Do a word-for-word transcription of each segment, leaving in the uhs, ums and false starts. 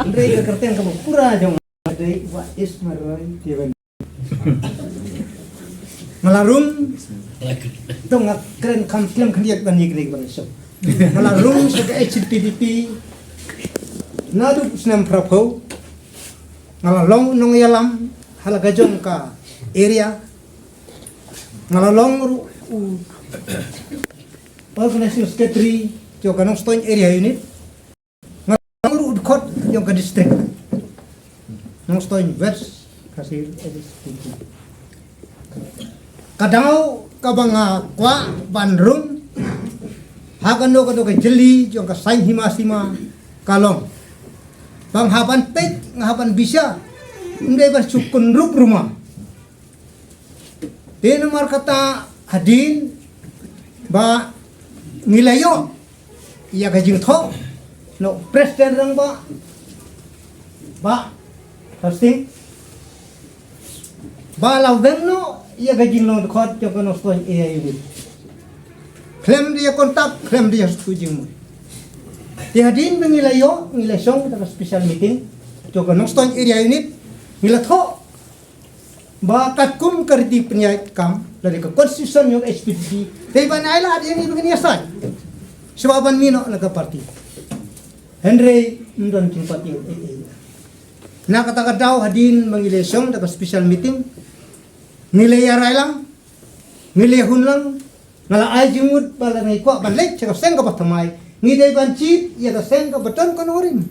Hynrei ka kyrteng kaba pura jong nga dei Wah Ismail Roy Teban. Nga la rung, to nga kren kham slem khyndiat ban ïa kane ka ban shoh. Nga la rung sha ka H P D P naduh u snem phra phew. Nga la long nongïalam ha la ka jong ka area. Nga la long ruh u organizing secretary jong ka Nongstoiñ Area Unit. Nga la long ruh u dkhot jong ka district Nongstoiñ West Khasi Hills. Ka daw kaba nga kwah ban rung ha kano kano ka jylli jong ka saiñ hima sima ka long ba nga hap ban peit, nga hap ban bishar, ym dei ban shu kynrup ruma. Te namar kata hadien ba ngi la ïoh ïa ka jingthoh na u President Rangbah, Bah Hastings, ba la weng noh ïa ka jinglong dkhot jong ka Nongstoiñ Area Unit. Khlem da ïa contact, khlem da ïa sngewthuh jingmut. Te hadien ba ngi la ïoh, ngi la shong da ka special meeting jong ka Nongstoiñ Area Unit, ngi la thoh ba katkum ka riti pynïaid kam lane ka constitution jong H P D P, te ban ai lad ïa ngi ba ngin ïasaid, shuwa ban mih noh na ka party. Hynrei ym don jingpyntip ei ei. Na kata ka daw hadien ba ngi la shong da ka special meeting, ngi la ïa rai lang, ngi la ïa hun lang, nga la ai jingmut ba lada ngi kwah ban leit sha ka seng kaba thymmai, ngi dei ban jied ïa ka seng kaba don ka nongrim.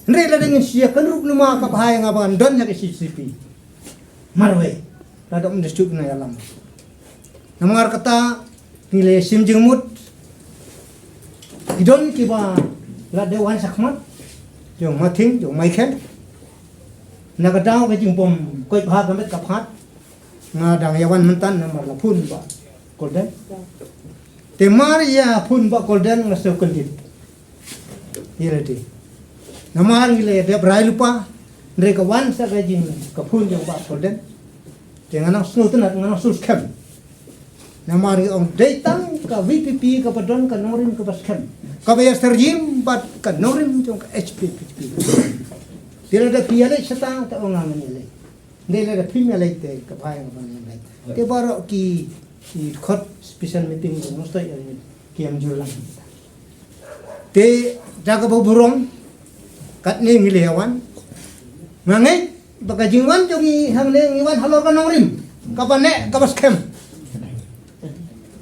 Hynrei lada ngin shu ïa kynrup namar ka bha ïa nga ba ngan don ha ka C C P, marwei, lada ym da shu nongïalam. Namar kata ngi la ïa shim jingmut. Ki don kiba la dei wan shakhmat, jong Mathing, jong Maikhel. Na ka daw ka jingbym koit bha ka met ka phad, nga dang ïa wan mynta namar la phone Bah Golden. Te mar ïa phone Bah Golden nga sngewkyndit ïa lade. Namar ngi la dep rai lypa, hynrei ka wan sa ka jing, ka phone jong Bah Golden, te nga nang sngewtynnat, nga nang sngewskhem. Namar ngi ong dei tang ka V P P kaba don ka nongrim kaba skhem, kaba ïa syriem bad ka nongrim jong ka H P P P. Te lada phi ïaleit shata, te ong nga ngan ïaleit. Hynrei lada phim ïaleit te ka bha ïa nga ban ïaleit. Te baroh ki, ki dkhot special meeting jong Nongstoiñ Area Unit ki ïam jur lang. Te da kaba burom katne ngi la ïa wan. Nga ngeit ba ka jingwan jong ngi hangne ngi wan halor ka nongrim kaba neh kaba skhem,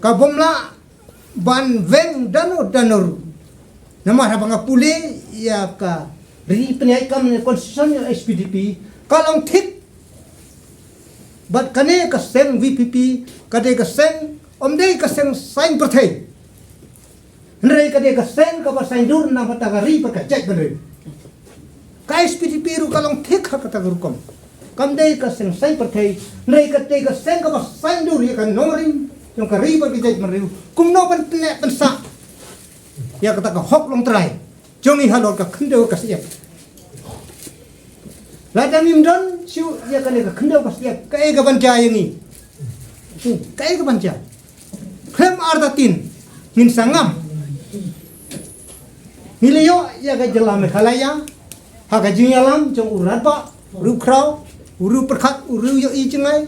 ka bym lah ban weng dano dano ruh. Namar haba nga pule ïa ka ri pynïaid kam ne constitution jong H P D P, ka long thik. Bad kane ka seng V P P ka dei ka seng, ym dei ka seng saiñ pyrthei, hynrei ka dei ka seng kaba saiñdur na ka bynta ka ri bad ka jaitbynriew. Ka H P D P ruh ka long thik ha kata ka rukom. Kam dei ka seng saiñ pyrthei, hynrei ka dei ka seng kaba saiñdur ïa ka nongrim jong ka ri bad ka jaitbynriew. Kumno ban pynneh pynsah ïa kata ka hok longtrai jong ngi halor ka khyndew ka shyiap. Lada ngim don shuh ïa kane ka khyndew ka shyiap, kaei ka ban jia ïa ngi? Kaei ka ban jia? Khlem artatien ngin sa ngam. Ngi la ïoh ïa ka jylla Meghalaya ha ka jingïalam jong u Rangbah, u Rangbah Khraw, u Rangbah Pyrkhat, u Rangbah Ïohi Jngai.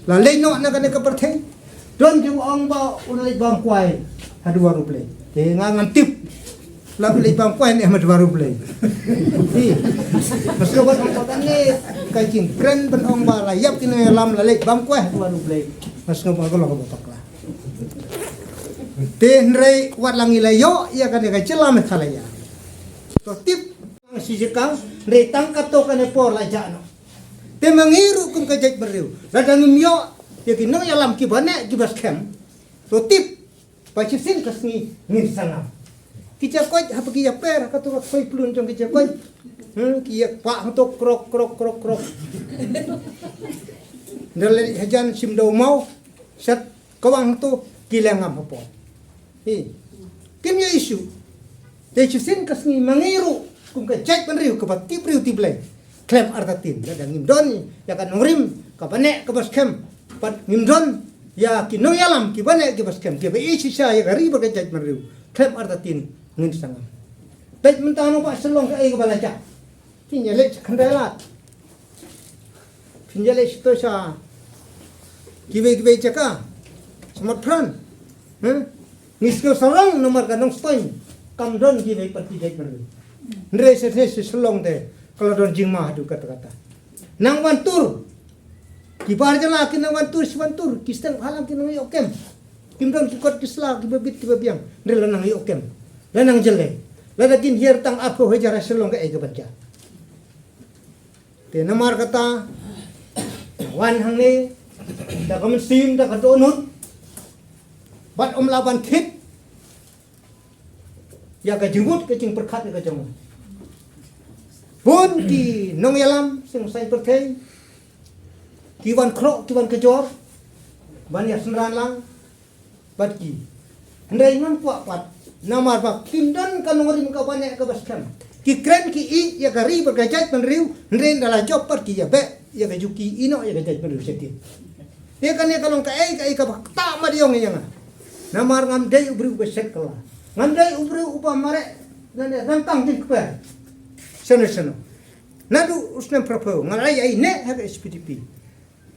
La leit noh na kane ka pyrthei. Don jingong ba u la leit bam kwai ha dwar U Blei. Te nga ngam tip la u leit bam kwai ne ha dwar U Blei. Hi. Mas ka ba ka ne ka jingkren ban ong ba la ïap ki nongïalam la leit bam kwai ha dwar U Blei. Mas ka ba ka long ba pakla. Te hynrei wat la ngi la ïoh ïa kane ka jylla Meghalaya, to tip, nga shi jaka, hynrei tang katto katne por la jah noh. Te ma ngi ruh kum ka jaitbynriew, lada ngim ïoh ïa ki nongïalam kiba neh kiba skhem, to tip ba shisien ka sngi ngin sa ngam. Ki jakoit haba ki ïaper katto ka khoi plun jong ki jakoit, hmm, ki ïa pah hangto krok krok krok krok. Nda leit hajan shim da u maw, shat kawang hangto, ki la ngam hapoh. Hi. Kim ïoh issue. Te shisien ka sngi ma ngi ruh kum ka jaitbynriew kaba tip briew tip Blei, khlem artatien, lada ngim don ïa ka nongrim kaba neh kaba skhem, bad ngim don ïa ki nongïalam kiba neh kiba skhem kiba ïeit shisha ïa ka ri bad ka jaitbynriew, khlem artatien ngin sa ngam. Peit mynta nong ba Shillong kaei kaba la jah. Phin ïaleh sha Khyndai Lad, phin ïaleh sha to sha kiwei kiwei jaka, sha Motphran. Ngi sngew sarong namar ka Nongstoiñ kam don kiwei pat ki jaitbynriew. Hynrei sha Shillong te ka la don jingma haduh katta katta. Nang wan tur, ki bar jylla ki nang wan tur, shi wan tur, ki sdang halang ki nang ïoh kem. Kim don ki kot ki sla kiba bit kiba biang, hynrei la nang ïoh kem, la nang jyllei. Lada kin hiar tang arphew hajar ha Shillong kaei kaban jah. Te namar kata, wan hangne da ka mynsiem, da ka dohnud, bad ym lah ban thied ïa ka jingmut ka jingpyrkhat ïa ka jong u. Bun ki nongïalam seng saiñ pyrthei ki wan khroh ki wan kjor ban ïa synran lang bad ki. Hynrei ngam kwah pat namar ba kim don ka nongrim kaba neh kaba skhem. Ki kren ki ïeit ïa ka ri bad ka jaitbynriew, hynrei ynda la jop pat ki ïa beh ïa ka juki, ïehnoh ïa ka jaitbynriew shatei. Te kane ka long kaei kaei kaba ktah madiong ïa nga. Namar ngam dei u briew uba shet kylla, ngam dei u briew uba mareh nane rangkang jingkper. Shano shano, naduh u snem phraphew nga la ïaineh ha ka H P D P.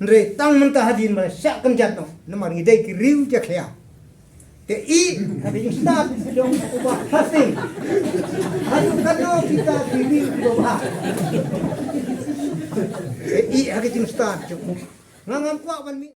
Hynrei tang mynta hadien ba la shah kynjat noh namar ngi dei ki riew jakhlia. Te ïeh ha ka jingstad jong uba fasting. Haduh katno kita ki riew kiba bha. Te ïeh ha ka jingstad jong u. Nga ngam kwah ban mih.